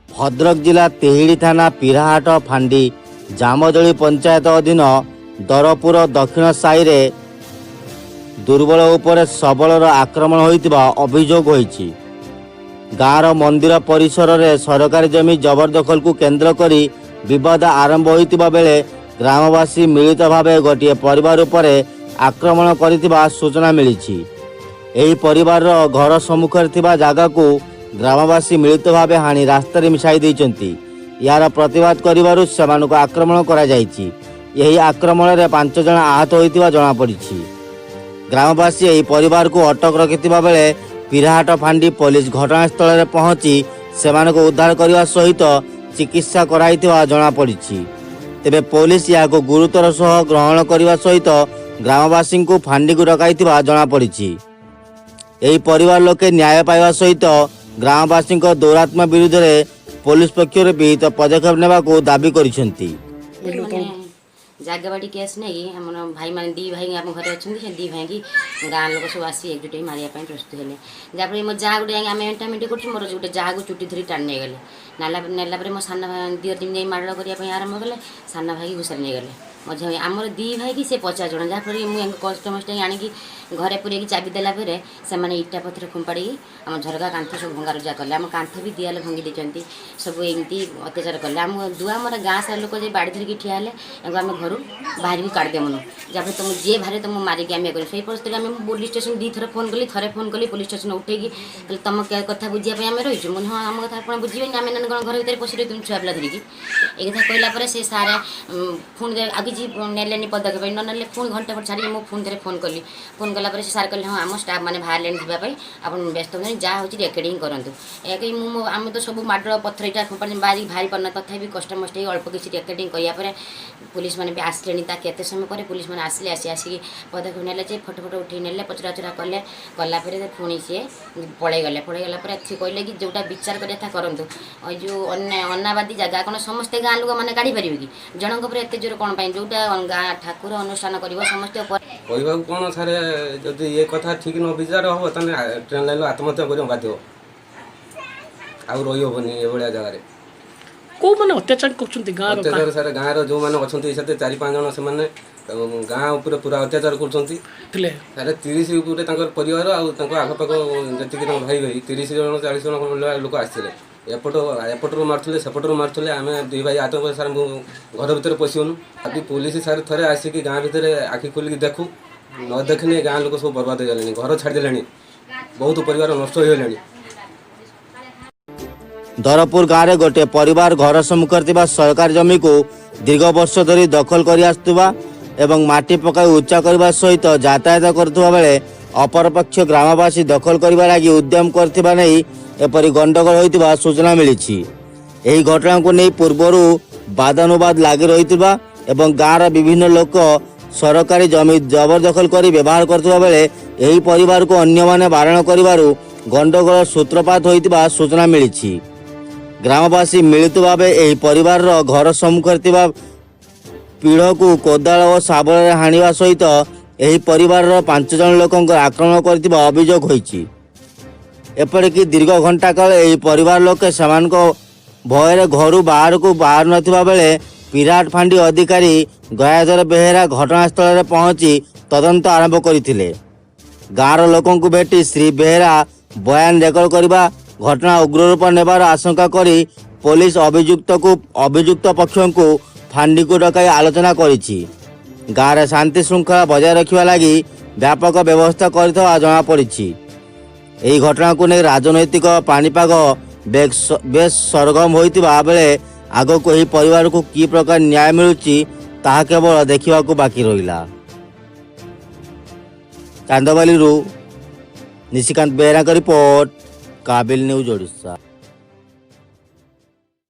ଭଦ୍ରକ ଜିଲ୍ଲା ତିହିଡ଼ି ଥାନା ପିରାହାଟ ଫାଣ୍ଡି ଜାମଜଳି ପଞ୍ଚାୟତ ଅଧୀନ ଦରପୁର ଦକ୍ଷିଣ ସାହିରେ ଦୁର୍ବଳ ଉପରେ ସବଳର ଆକ୍ରମଣ ହୋଇଥିବା ଅଭିଯୋଗ ହୋଇଛି। ଗାଁର ମନ୍ଦିର ପରିସରରେ ସରକାରୀ ଜମି ଜବରଦଖଲକୁ କେନ୍ଦ୍ର କରି ବିବାଦ ଆରମ୍ଭ ହୋଇଥିବା ବେଳେ ଗ୍ରାମବାସୀ ମିଳିତ ଭାବେ ଗୋଟିଏ ପରିବାର ଉପରେ ଆକ୍ରମଣ କରିଥିବା ସୂଚନା ମିଳିଛି। ଏହି ପରିବାରର ଘର ସମ୍ମୁଖରେ ଥିବା ଜାଗାକୁ ଗ୍ରାମବାସୀ ମିଳିତ ଭାବେ ହାଣି ରାସ୍ତାରେ ମିଶାଇ ଦେଇଛନ୍ତି। ଏହାର ପ୍ରତିବାଦ କରିବାରୁ ସେମାନଙ୍କୁ ଆକ୍ରମଣ କରାଯାଇଛି। ଏହି ଆକ୍ରମଣରେ 5 ଜଣ ଆହତ ହୋଇଥିବା ଜଣାପଡ଼ିଛି। ଗ୍ରାମବାସୀ ଏହି ପରିବାରକୁ ଅଟକ ରଖିଥିବା ବେଳେ ପିରାହାଟ ଫାଣ୍ଡି ପୋଲିସ ଘଟଣାସ୍ଥଳରେ ପହଞ୍ଚି ସେମାନଙ୍କୁ ଉଦ୍ଧାର କରିବା ସହିତ ଚିକିତ୍ସା କରାଇଥିବା ଜଣାପଡ଼ିଛି। ତେବେ ପୋଲିସ ଏହାକୁ ଗୁରୁତର ସହ ଗ୍ରହଣ କରିବା ସହିତ ଗ୍ରାମବାସୀଙ୍କୁ ଫାଣ୍ଡିକୁ ଡକାଇଥିବା ଜଣାପଡ଼ିଛି। ଏହି ପରିବାର ଲୋକେ ନ୍ୟାୟ ପାଇବା ସହିତ ଗ୍ରାମବାସୀଙ୍କ ଦୌରାତ୍ମ୍ୟ ବିରୁଦ୍ଧରେ ପୋଲିସ ପକ୍ଷରୁ ବିହିତ ପଦକ୍ଷେପ ନେବାକୁ ଦାବି କରିଛନ୍ତି। ମାନେ ଜାଗା ବାଡ଼ି କେସ୍ ନେଇ ଆମର ଭାଇମାନେ, ଦୁଇ ଭାଇ ଆମ ଘରେ ଅଛନ୍ତି। ସେ ଦୁଇ ଭାଇକି ଗାଁ ଲୋକ ସବୁ ଆସି ଏକଜୁଟ ହେଇ ମାରିବା ପାଇଁ ପ୍ରସ୍ତୁତ ହେଲେ। ଯାହାଫଳରେ ମୋ ଯାଆ ଗୋଟେ ଯାଇକି, ଆମେ ମେଣ୍ଟାମେଣ୍ଟି କରୁଛୁ, ମୋର ଗୋଟେ ଯାଆକୁ ଚୁଟି ଧରି ଟାଣି ନେଇଗଲେ। ନେଲା ପରେ ମୋ ସାନ ଭାଇ ଦିଅର ଯେମିତି ଯାଇ ମାଡ଼ କରିବା ପାଇଁ ଆରମ୍ଭ କଲେ, ସାନ ଭାଇକି ଘୋଷାରି ନେଇଗଲେ। ମଝିଆ ଭାଇ, ଆମର ଦୁଇ ଭାଇକି ସେ 50 ଜଣ। ଯାହାଫଳରେ ମୁଁ ୟାଙ୍କୁ କଷ୍ଟମଷ୍ଟେ ଆଣିକି ଘରେ ପୁରେଇକି ଚାବି ଦେଲା ପରେ ସେମାନେ ଇଟା ପଥର ଫୋପାଡ଼ିକି ଆମ ଝରକା କାନ୍ଥ ସବୁ ଭଙ୍ଗାରୁଜା କଲେ। ଆମ କାନ୍ଥ ବି ଦିଆଲ ଭାଙ୍ଗି ଦେଇଛନ୍ତି। ସବୁ ଏମିତି ଅତ୍ୟାଚାର କଲେ। ଆମ ଦୁଆ ଆମର ଗାଁ ସାରା ଲୋକ ଯେ ବାଡ଼ି ଧରିକି ଠିଆ ହେଲେ, ୟାଙ୍କୁ ଆମେ ଘରୁ ବାହାରିକି କାଢ଼ି ଦେମୁନୁ। ଯାହାଫଳରେ ତୁମ ଯିଏ ବାହାରେ ତୁମ ମାରିକି ଆମେ କରିବୁ। ସେଇ ପରିସ୍ଥିତିରେ ଆମେ, ମୁଁ ପୋଲିସ ଷ୍ଟେସନ 2 ଥର ଫୋନ୍ କଲି। ଥରେ ଫୋନ୍ କଲି, ପୋଲିସ ଷ୍ଟେସନ ଉଠେଇକି କହିଲେ, ତମ କଥା ବୁଝିବା ପାଇଁ ଆମେ ରହିଛୁ। ମୁଁ, ହଁ, ଆମ କଥା ଆପଣ ବୁଝିବେନି, ଆମେ ନହେଲେ କ'ଣ ଘର ଭିତରେ ପଶି ରହିଛୁ ଛୁଆ ପିଲା ଧରିକି? ଏ କଥା କହିଲା ପରେ ସେ ସାର୍ ପୁଣି ଆଉ କିଛି ନେଲେନି ପଦକ୍ଷେପ। ନ ନେଲେ ପୁଣି ଘଣ୍ଟା ପରେ ଛାଡ଼ିକି ମୁଁ ପୁଣି ଥରେ ଫୋନ୍ କଲି। ଫୋନ୍ କଲା ପରେ ସେ ସାର୍ କହିଲେ, ହଁ, ଆମ ଷ୍ଟାଫ୍ ମାନେ ବାହାରିଲେଣି ଯିବା ପାଇଁ, ଆପଣ ବ୍ୟସ୍ତ ହୁଅନ୍ତୁନି, ଯାହା ହେଉଛି ରେକର୍ଡ଼ିଂ କରନ୍ତୁ। ଏହା କହି ମୁଁ ଆମେ ତ ସବୁ ମାଡ଼ ପଥର ଇଟା ଫୋପାଡ଼ି ବାହାରିକି ବାହାରି ପାରୁନା। ତଥାପି କଷ୍ଟମଷ୍ଟେ ହେଇ ଅଳ୍ପ କିଛି ରେକର୍ଡ଼ିଂ କରିବା ପରେ ପୋଲିସ ମାନେ ବି ଆସିଲେଣି। ତା କେତେ ସମୟ ପରେ ପୋଲିସ ମାନେ ଆସିଲେ। ଆସି ଆସିକି ପଦକ୍ଷେପ ନେଲେ ଯେ ଫଟୋ ଫଟୋ ଉଠେଇ ନେଲେ, ପଚରା ଉଚରା କଲେ। କଲା ପରେ ପୁଣି ସିଏ ପଳେଇଗଲେ। ପଳେଇଗଲା ପରେ ସେ କହିଲେ କି ଯେଉଁଟା ବିଚାର କରିବା କଥା କରନ୍ତୁ। ଏଇ ଯେଉଁ ଅନ୍ୟାୟ ଅନାବାଦୀ ଜାଗା କ'ଣ ସମସ୍ତେ ଗାଁ ଲୋକମାନେ କାଢ଼ିପାରିବେ କି? ଜଣଙ୍କ ଉପରେ ଏତେ ଜୋର କ'ଣ ପାଇଁ? ଯେଉଁଟା ଗାଁ ଠାକୁର ଅନୁଷ୍ଠାନ କରିବ ସମସ୍ତେ କହିବାକୁ କ'ଣ ସାର୍, ଯଦି ଏ କଥା ଠିକ୍ ନ ବିଚାର ହେବ, ତାହେଲେ ଟ୍ରେନ୍ ଲାଇନ୍ରୁ ଆତ୍ମହତ୍ୟା କରିବାକୁ ବାଧ୍ୟ। ଆଉ ରହିହେବନି ଏଭଳିଆ ଜାଗାରେ। କୋଉମାନେ ଅତ୍ୟାଚାର କରୁଛନ୍ତି ଗାଁର? ଅତ୍ୟାଚାର ସାର୍, ଗାଁର ଯେଉଁମାନେ ଅଛନ୍ତି ସେତେ ଚାରି ପାଞ୍ଚ ଜଣ, ସେମାନେ ଗାଁ ଉପରେ ପୁରା ଅତ୍ୟାଚାର କରୁଛନ୍ତି। ଥିଲେ? ସାର୍, 30 ଉପରେ ତାଙ୍କର ପରିବାର ଆଉ ତାଙ୍କ ଆଖପାଖ ଯେତିକି ତାଙ୍କ ଭାଇ ଭାଇ, 30 ଜଣ 40 ଜଣ ଭଳିଆ ଲୋକ ଆସିଥିଲେ। ଏପଟ ଏପଟରୁ ମାରୁଥିଲେ, ସେପଟରୁ ମାରୁଥିଲେ। ଆମେ ଦୁଇ ଭାଇ ଆତଙ୍କ ସାର୍, ମୁଁ ଘର ଭିତରେ ପଶିଗନୁ। ଆଜି ପୋଲିସ ସାର୍ ଥରେ ଆସିକି ଗାଁ ଭିତରେ ଆଖି ଖୋଲିକି ଦେଖୁ। ନ ଦେଖିଲେ ଗାଁ ଲୋକ ସବୁ ବର୍ବାଦ ହେଇଗଲେଣି, ଘର ଛାଡ଼ିଦେଲେଣି, ବହୁତ ପରିବାର ନଷ୍ଟ ହେଇଗଲେଣି। ଦରପୁର ଗାଁରେ ଗୋଟିଏ ପରିବାର ଘର ସମ୍ମୁଖରେ ଥିବା ସରକାରୀ ଜମିକୁ ଦୀର୍ଘ ବର୍ଷ ଧରି ଦଖଲ କରି ଆସୁଥିବା ଏବଂ ମାଟି ପକାଇ ଉଚ୍ଚା କରିବା ସହିତ ଯାତାୟାତ କରୁଥିବା ବେଳେ ଅପରପକ୍ଷ ଗ୍ରାମବାସୀ ଦଖଲ କରିବା ଲାଗି ଉଦ୍ୟମ କରିଥିବା ନେଇ ଏପରି ଗଣ୍ଡଗୋଳ ହୋଇଥିବା ସୂଚନା ମିଳିଛି। ଏହି ଘଟଣାକୁ ନେଇ ପୂର୍ବରୁ ବାଦାନୁବାଦ ଲାଗି ରହିଥିବା ଏବଂ ଗାଁର ବିଭିନ୍ନ ଲୋକ ସରକାରୀ ଜମି ଜବରଦଖଲ କରି ବ୍ୟବହାର କରୁଥିବା ବେଳେ ଏହି ପରିବାରକୁ ଅନ୍ୟମାନେ ବାରଣ କରିବାରୁ ଗଣ୍ଡଗୋଳ ସୂତ୍ରପାତ ହୋଇଥିବା ସୂଚନା ମିଳିଛି। ଗ୍ରାମବାସୀ ମିଳିତ ଭାବେ ଏହି ପରିବାରର ଘର ସମ୍ମୁଖରେ ଥିବା ପିଢ଼କୁ କୋଦାଳ ଓ ଶାବଳରେ ହାଣିବା ସହିତ ଏହି ପରିବାରର 5 ଜଣ ଲୋକଙ୍କ ଆକ୍ରମଣ କରିଥିବା ଅଭିଯୋଗ ହୋଇଛି। ଏପରିକି ଦୀର୍ଘ ଘଣ୍ଟା କାଳ ଏହି ପରିବାର ଲୋକେ ସେମାନଙ୍କ ଭୟରେ ଘରୁ ବାହାରକୁ ବାହାରୁ ନଥିବା ବେଳେ ପିରାଟ ଫାଣ୍ଡି ଅଧିକାରୀ ଗୟାଧର ବେହେରା ଘଟଣାସ୍ଥଳରେ ପହଞ୍ଚି ତଦନ୍ତ ଆରମ୍ଭ କରିଥିଲେ। ଗାଁର ଲୋକଙ୍କୁ ଭେଟି ଶ୍ରୀ ବେହେରା ବୟାନ ରେକର୍ଡ କରିବା ଘଟଣା ଉଗ୍ରରୂପ ନେବାର ଆଶଙ୍କା କରି ପୋଲିସ ଅଭିଯୁକ୍ତ ପକ୍ଷଙ୍କୁ ଫାଣ୍ଡିକୁ ଡକାଇ ଆଲୋଚନା କରିଛି। ଗାଁରେ ଶାନ୍ତି ଶୃଙ୍ଖଳା ବଜାୟ ରଖିବା ଲାଗି ବ୍ୟାପକ ବ୍ୟବସ୍ଥା କରିଥିବା ଜଣାପଡ଼ିଛି। ଏହି ଘଟଣାକୁ ନେଇ ରାଜନୈତିକ ପାଣିପାଗ ବେଶ ସରଗରମ ହୋଇଥିବା ବେଳେ ଆଗକୁ ଏହି ପରିବାରକୁ କି ପ୍ରକାର ନ୍ୟାୟ ମିଳୁଛି, ତାହା କେବଳ ଦେଖିବାକୁ ବାକି ରହିଲା। ଚାନ୍ଦବାଲିରୁ ନିଶିକାନ୍ତ ବେହେରାଙ୍କ ରିପୋର୍ଟ, କାବିଲ ନ୍ୟୁଜ୍ ଓଡ଼ିଶା।